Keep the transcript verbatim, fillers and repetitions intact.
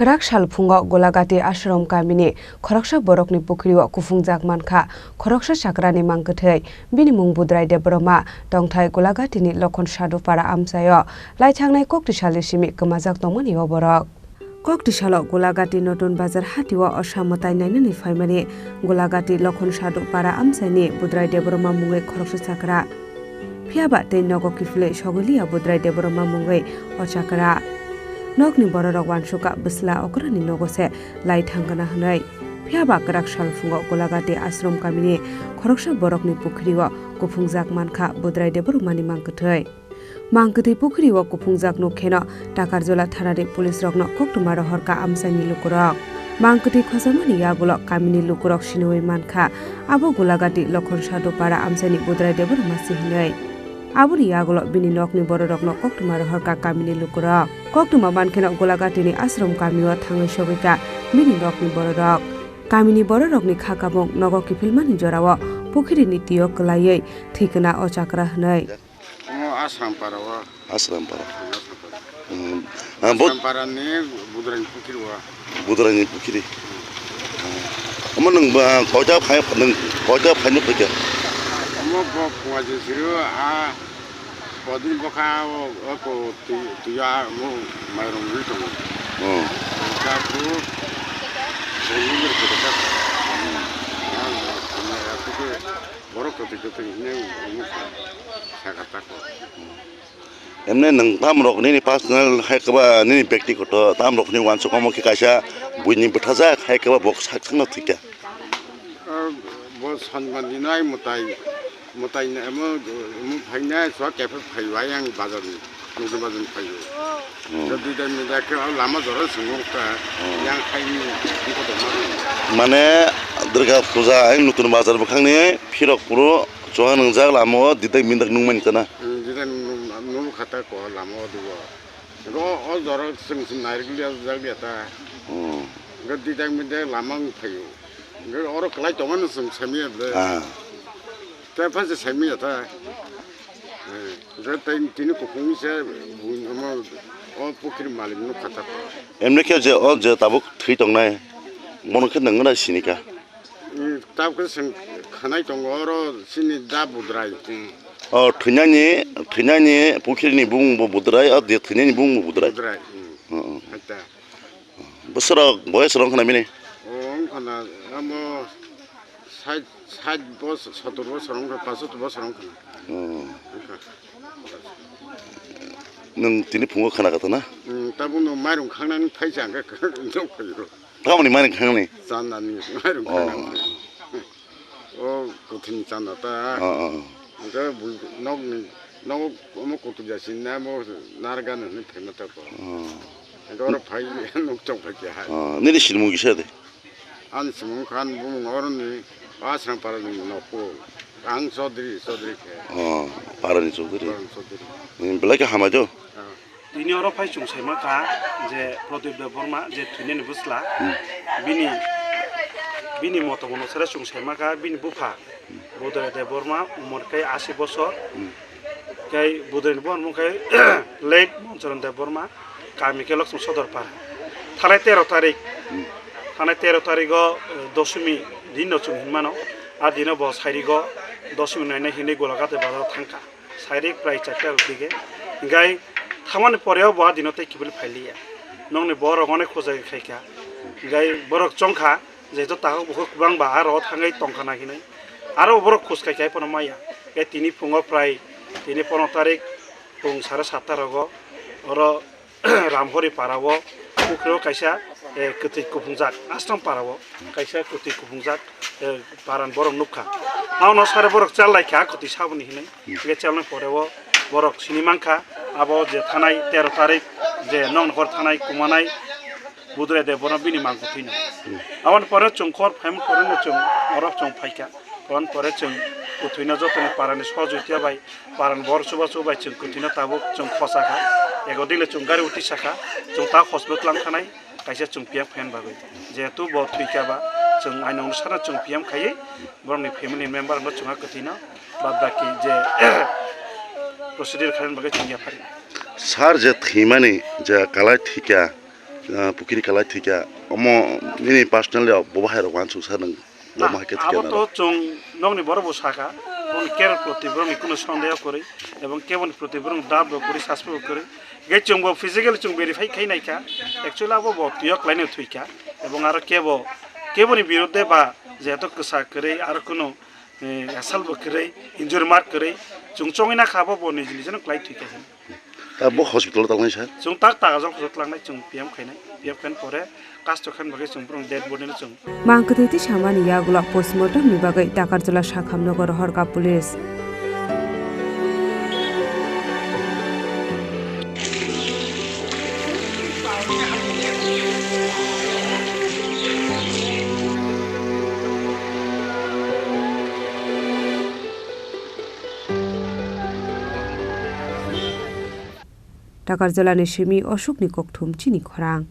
Kwrak sal phungo Golagati Ashram kamini khoroksa borokni pukhrio kuphungjak mankha khoroksa chakrani mangkwthwi. Bini mung Budrai Debbarma, tongthai Golagatini Lokhon Sadupara amchaio laithangnai kokti salni simi kwmajak tongmani o borok. Kokti salo Golagati Notun Bazar hatio osa mwtai nainani phaimani Golagati Lokhon Sadupara amchaini Budrai Debbarma mungwi khoroksa chakra. Phiya ba tei nogo kiphilwi sogwi liya Budrai Debbarma mungwi o chakra. Nokni bororok uansukha bwsla okrani nogo se lai thangkana hwnwi. Phiya ba kwrak sal phungo Golagati Ashram kamini khoroksa borokni pukhrio kuphungjak mankha Budrai Debbarmani mangkwthwi. Mangkwthwi pukhrio kuphungjak nuk kheno Takarjala thanani police rokno koktwma rohorkha amchaini lukurok. Mangkwthwi khochamani yagulo kamini lukurok siniwi mankha, abo Golagati Lokhon Sadupara amchaini Budrai Debbarma se hinwi. Aboni yagulo bini nokni bororokno koktwma rohorkha kamini lukurok. Koktwma mankheno Golagatini Ashram kamio thangwi sogwikha bini nokni bororok. Kamini bororokni kha kabung nogo kiphilmani jorao pukhirini tio kwlaiwi thwikna o chakra hwnwi. Omo Asrampara o. Asrampara. Asrampara. Hmm. Ah, bo- Asrampara ni Budrani Pukhiri o. Budrani Pukhiri. Hmm. Omo nwng ba koita phai, nwng koita phai nuk kha? Omo bo phunga je siru a bodin bokha o, o ko twi, twi a mo mairong ri tongo. Hmm. Ta ku, ko ni ko ta. Hmm. Borok kwtwi kwtwi hinwi wngkha, sakha tako. Emne nwng tamrok nini personal hai kwba nini byaktigoto tamrokni uansukmung khe kaisa buini bwthajak hai kwba bo sak sakno thwikha. Ah, bo Sonbandi no ai mwtai, mwtai no emo, emo phaina chwla kephar phaibai ang bazar ni. Nokni bazar ni phaio. Hmm. Ga dui dai minda khe o lama jora swngo kha. Hmm. Yang khaini bikho tongma. Mane Durga Puja ai nutun bazar bwkhakni phirok phuru chuha nwngjak lama o dui dai minda nungmani kana. Hmm, dui dai nung, nung kha ta ko lama o dugo. Ro o jora swng swng nairikli jak liya ta. Hmm. Ga dui dai minda lama wng phaio. Ga oro kwlai tongmani swng samiya ble. Ah. Tei pha se saimanya ta. Eh, je tei tini kuphung se, bu-, omo, o pukhiri malik no kha ta. Emne khe je, o je tabuk thwi tongnai, bono khe nwng wnai sini kha? Eh, tabuk khe chwng khanai tongo, oro chini da Budrai. Hmm. O thwinani, thwinani pukhiri ni bumung bo Budrai, o je thwinani bumung bo Budrai. Budrai, hmm. Hmm, hmm. Hai ta. Bwswrok boyes rok wngkha na bini? O, wngkha na, amo sait, sait bos-, sotor bosor wngkha, pasotor bosor wngkha na. Hmm. Wngkha. Nwng tini phungo khana kha na? Hmm, tabuk nwng mairung khangnani phaisa hwnkhe nwng phaio. Tamoni mairung khangnani? Chanani mairung khangnani. Oh. O kwthwini chanda ta. Oh, oh. Hwnkhe bul-, nokni, nogo omo kutuk jasini na, omo narwgani hwnwi phaima tako. Oh. Hwnkhe oro phai nuk tong phai khe hai. Oh, nini sinimung kisa de? Ani simung khan bumung oroni Asrang parani nokho. Ang Chaudhary, Chaudhary khe. Oh, parani Chaudhary. Parani Chaudhary. Hmm, belai khe hamai do? Ah. Tini oro phai chwng saima kha je Pradip Debbarma je thwinani bwsla, hmm, bini, bini motom onusare chwng saima kha bini bupha Budrai Debbarma umor khe asi bosor, hmm, khe Budrai ni buphang mung khe late Monchoron Debbarma, kami khe Lokchung Sodor para. Thanai tero tarik, hmm, thanai tero tarigo, eh, dosomi dinno chwng hinmano, a dino bo sairigo dosomi nainai hinwi Golaghat bazaro thangkha. Sairik prai charta rok dige. Hinkhe thamani poreo bo a dino tei kiphil phailiya. Nokni borok onek khojagwi khaikha. Hinkhe borok chongkha, jehetu takhuk bukhuk kwbangba aro thangwi tongkha na hinwi. Aro borok khus khaikha, haiphano maya. Khe tini phungo prai, tini pono tarik, phung sare satta rogo, oro Ramhori para o, pukhrio kaisa, eh, kwtwi kuphungjak, Ashram para o kaisa kwtwi kuphungjak, eh, para ni borok nukha. Abono sare borok chal lai kha, kwtwi saboni hinwi. Hwnkhe chalni pore o borok sini mankha, abo je thanai tero tarik, je nokni hor thanai kumanai Budrai de bono bini mang kwthwino. Aboni pore chwng khor phaimani pore no chwng oro chwng phaikha. Aboni pore chwng kwthwino jotoni para ni sohojogita bai Paran bor chubachu bai chwng kwthwino tabuk chwng khosa kha, ego dile chwng gari uti sakha, chwng ta hospital lang thanai, kaisa chwng P M khaina bagwi. Jehetu bo thwi kha ba, chwng aino onusarno chwng P M khaiwi borokni family member no chwngha kwthwino, bad baki je procedure khaina bagwi chwng yaphari. Sir je thwimani je kalai thwikha, Ah, pukiri kalai thwikha, omo nini personally bo bahai rok uansuk sa nwng, bo Na, ma khe thwikha abo na to rok. Chwng nokni borok bo sakha, boni care proti borokni kuno sondeho kwrwi, ebong keboni proti borok doubt bo kwrwi, suspect bo kwrwi. Ge chwng bo physically chwng verify khai naikha, actually abo bo twiyo klaino thwikha, ebong aro kebo, keboni biruddhe ba jehetu kwsa kwrwi aro kuno, eh, asal bo kwrwi, injury mark kwrwi, chwng chongwi nakha abo bo niji nijino klai thwikha. Ta bo hospital o tangnai sir? Chwng tak tak ajol hospital tlangnai, chwng P M khainai, P M khain pore kasto khan bagwi chwng borok dead body no chwng. Mang kwthwi twi samani yagulo postmortem ni bagwi Takarjala Sakhamnogo rohorkha police. Takarjalani simi Ashokni kokthum chini khorang.